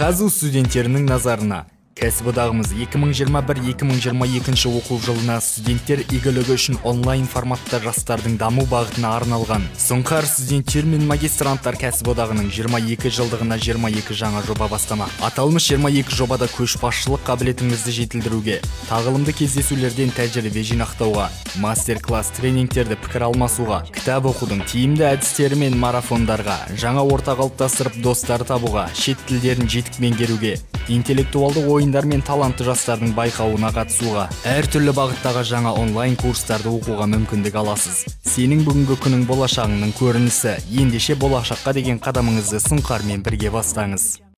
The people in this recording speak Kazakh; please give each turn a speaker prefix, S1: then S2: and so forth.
S1: ҚазҰУ студенттерінің назарына. Кәсіподағымыз 2021-2022 оқу жылына студенттер игілігі үшін онлайн форматта жастардың даму бағытына арналған Сұңқар студенттер мен магистранттар кәсіподағының 22 жылдығына 22 жаңа жоба бастама. Аталмыш 22 жобада көшбасшылық қабілетіңізді жетілдіруге, тағылымды кездесулерден тәжірибе жинақтауға, мастер-класс тренингтерді пікір алмасуға, кітап оқудың тиімді әдістері мен марафондарға, жаңа орта қалыптастырып достар табуға, шет тілдерін жетік меңгеруге, интеллектуалды ойындар мен талантты жастардың байқауына қатысуға, әртүрлі бағыттағы жаңа онлайн курстарды оқуға мүмкіндік аласыз. Сенің бүгінгі күнің болашағыңның көрінісі. Ендеше болашаққа деген қадамыңызды Сұңқармен бірге бастаңыз.